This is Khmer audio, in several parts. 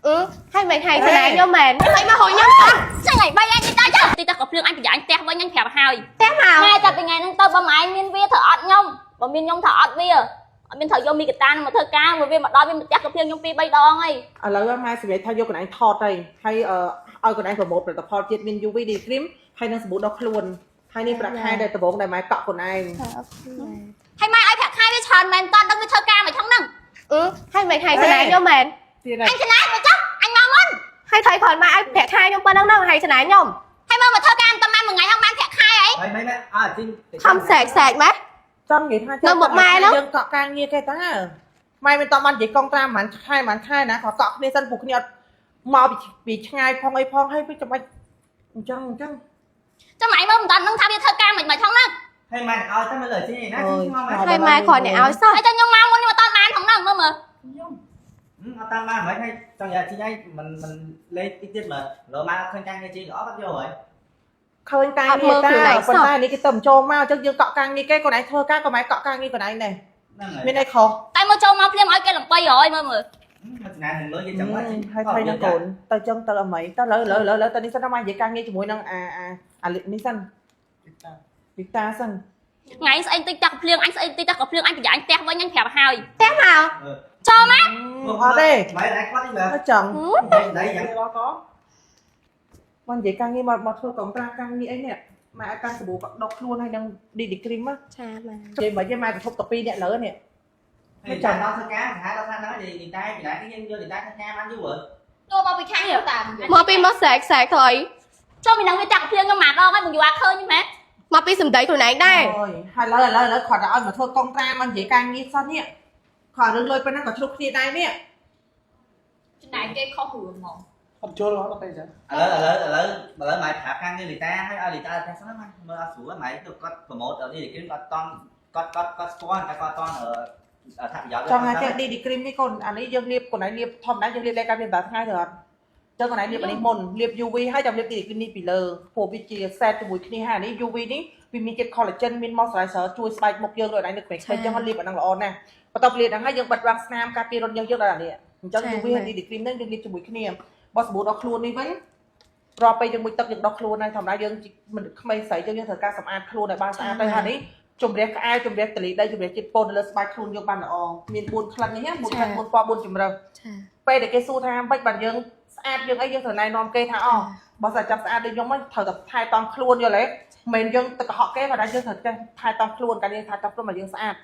អឺហើយមិនហើយស្នេហ៍ខ្ញុំមែនមិនមកហួយខ្ញុំ ចឹងហើយបីអញទៅចុះទីតែក៏ភ្លៀងអញប្រយ័ត្នផ្ទះវិញអញប្រាប់ហើយ ផ្ទះមក ថ្ងៃតែពីថ្ងៃហ្នឹងទៅបើម៉ែមានវាត្រូវអត់ខ្ញុំបើមានខ្ញុំត្រូវអត់វាអត់មានត្រូវយកមីកតាមកធ្វើការមកវាមកដល់វាមកផ្ទះក៏ភ្លៀងខ្ញុំ2 3ដងហើយ ឥឡូវម៉ែសម្រាប់ថាយកកន្លែងថតហើយហើយឲ្យកន្លែងប្រម៉ូទផលិតផលជាតិមាន UV D cream ហើយនឹងសាប៊ូដុសខ្លួនហើយនេះប្រាក់ខែដែលដំបងដែលម៉ែកក់ខ្លួនឯង ហើយម៉ែឲ្យប្រាក់ខែវាច្រើនមែនតើដឹងវាធ្វើការមកថងហ្នឹង អឺហើយមិនហើយស្នេហ៍ខ្ញុំមែន ទៀតហើយ អញចំណាយមកចុះអញមកមុន ហើយថៃគ្រាន់មកឲ្យប្រាក់ខែខ្ញុំប៉ុណ្្នឹងហ្នឹងហើយស្នេហ៍ខ្ញុំ ហើយមកមកធ្វើការតែមួយថ្ងៃហ្នឹងបានប្រាក់ខែអី ហើយមិនអើជីង ខំសែកសែកម៉េះ ចង់និយាយថា នៅមុខម៉ែហ្នឹង យើងកក់ការងារគេតាម៉ែមិនតបាននិយាយកងត្រាប្រហែលខែប្រហែលខែណាគាត់កក់គ្នាសិនពួកគ្នាអត់មកពីឆ្ងាយផងអីផងហើយវាចាំបាច់អញ្ចឹងអញ្ចឹង ចាំម៉ែមើលមិនដល់នឹងថាវាធ្វើការមិនមកថងហ្នឹង ហើយម៉ែឲ្យតែមកលើជីងណាជីងមកម៉ែ ហើយម៉ែគ្រាន់តែឲ្យសោះ ហើយតែខ្ញុំមកមុនខ្ញុំអត់តាន់បានថងហ្នឹងមើលមើល ខ្ញុំអត់តាមបានមិនហើយចង់និយាយជីងឲ្យមិនមិនលេខតិចទៀតមើលលោម៉ែឃើញការងារជីងល្អបាត់យកហើយ ឃើញការងារតាប៉ុន្តែនេះគេទៅចូលមកអញ្ចឹងយើងកក់ការងារគេខ្លួនឯងធ្វើការក៏ម៉ែកក់ការងារខ្លួនឯងដែរ ហ្នឹងហើយ មានអីខុស តែមកចូលមកភ្លាមឲ្យគេលំបីហើយមើលមើល មកចំណាននឹងលុយគេចាំបាច់ ហើយថៃនឹងកូនទៅចឹងទៅអមីទៅលើលើលើលើទៅនេះសិនមកនិយាយការងារជាមួយនឹងអាអាអានេះសិនវិតាសិន ថ្ងៃស្អីតិចតែភ្លៀងអញស្អីតិចតែក៏ភ្លៀងអញប្រយ័ត្នផ្ទះវិញអញប្រាប់ហើយ ផ្ទះមក ចូលមក អត់ទេ ម៉ែឯងគាត់នេះមើល អត់ចង់ ដៃយ៉ាង មកនិយាយការងារមកមកធ្វើកងត្រាការងារអីនេះម៉ែឲ្យការសាប៊ូដុសខ្លួនហើយនឹងឌីឌីគ្រីមណា ចាម៉ែ និយាយមកម៉ែប្រភពតាពីអ្នកលើនេះ មិនចាំដល់ធ្វើការហៅដល់ថាហ្នឹងនិយាយតែពីណាយើងយកនិយាយធ្វើការបានយូរហ៎ ចូលមកពីខាងតាម មកពីមកសែកសែកខ្លី ចូលពីនឹងវាចាក់ភ្លៀងខ្ញុំមួយដងហើយមកយូរអាឃើញមែន មកពីសម្ដីខ្លួនឯងដែរ អូយហើយលើឥឡូវឥឡូវគាត់ឲ្យមកធ្វើកងត្រាមកនិយាយការងារសោះនេះគាត់រឿងលុយប៉ុណ្ណឹងក៏ឆ្លុះគ្នាដែរនេះ ចំណែកគេខុសរឿងហ្មង អត់ចូលអត់ទេចា ឥឡូវឥឡូវឥឡូវឥឡូវម៉ែប្រាប់ខាងនេះលីតាឲ្យឲ្យលីតាតែសិនណាមើលអត់ស្រួលម៉ែទៅគាត់ប្រម៉ូទដល់នេះគេគាត់តន់គាត់គាត់គាត់ស្គាល់តែគាត់តន់អត្ថប្រយោជន៍ ចង់ថាចេះឌីឌីគ្រីមនេះកូនអានេះយើងលាបកូនឯងលាបធម្មតាយើងលាបលេការពារកម្ដៅថ្ងៃទៅអត់ចឹងកូនឯងលាបអានេះមុនលាប UV ហើយចាំលាបឌីឌីគ្រីមនេះពីលើព្រោះវាជា set ជាមួយគ្នាហើយអានេះ UV នេះវាមានជាតិ collagen មាន moisturizer ជួយស្បែកមុខយើងដូចឯងនៅក្មេងៗចឹងលាបអាហ្នឹងល្អណាស់បន្ទាប់លាបហ្នឹងហើយយើងបិទរាំងស្នាមការពាររន្ធញើសយើងដល់អានេះអញ្ចឹង UV ហើយឌីឌីគ្រីមហ្នឹងយើងលាបជាមួយគ្នាបើសាប៊ូដុសខ្លួននេះវិញរាល់ពេលយើងមួយទឹកយើងដុសខ្លួនហើយធម្មតាយើងមិនក្មេងស្រីចឹងយើងត្រូវការសម្អាតខ្លួនឲ្យបានស្អាតទៅហើយនេះជំរះក្អែជំរះតលីដីជំរះជាតិពុននៅលើស្បែកខ្លួនយើងបានល្អមាន4ក្លិននេះណា4ក្លិន4ពណ៌4ជម្រើស ចា ពេលដែលគេសួរថាម៉េចបានយើងស្អាតយើងអីយើងត្រូវណែនាំគេថាអូបើសិនចាប់ស្អាតដូចខ្ញុំហ្នឹងត្រូវតែថែទាំខ្លួនយល់ទេមិនមែនយើងទៅកុហកគេប៉ុន្តែយើងត្រូវចេះថែទាំខ្លួនកាលយើងថែទាំខ្លួនមកយើងស្អាត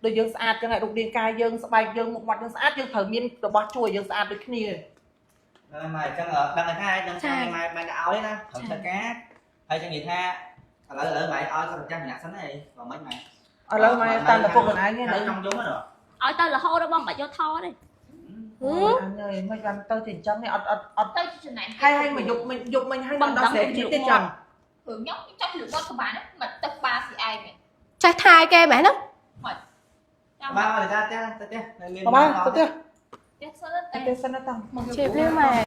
ដូចយើងស្អាតចឹងហើយរូបរាងកាយយើងស្បែកយើងមុខមាត់យើងស្អាតយើងត្រូវមានរបស់ជួយយើងស្អាតដូចគ្នា ម៉ែអញ្ចឹងដឹងថាដឹងថាម៉ែម៉ែដាក់ឲ្យណាត្រឹមធ្វើការហើយចឹងនិយាយថាឥឡូវឥឡូវម៉ែឲ្យគាត់ម្ចាស់ម្នាក់សិនហីបើមិនម៉ែ ឥឡូវម៉ែតាមតែពុកខ្លួនឯងនេះ នៅក្នុងយំហ្នឹង ឲ្យទៅរហូតដល់បងមិនបាច់យកថតទេ អញអើយមិនបានទៅជាអញ្ចឹងនេះអត់អត់អត់ ទៅចំណែក ហើយហើយមកយប់មិញយប់មិញហើយមិនដល់ស្រែកជាតិទេចឹង រឿងខ្ញុំខ្ញុំចង់លឺគាត់ក្បាលមកទឹកបាស៊ីឯងមែន ចេះថែគេមែនហ្នឹង ចាំ បាទឲ្យតាផ្ទះទៅផ្ទះនៅមាន បាទទៅទេ ផ្ទះសិន ទៅទេសិនណាតា ជិះភ្លាមម៉ែ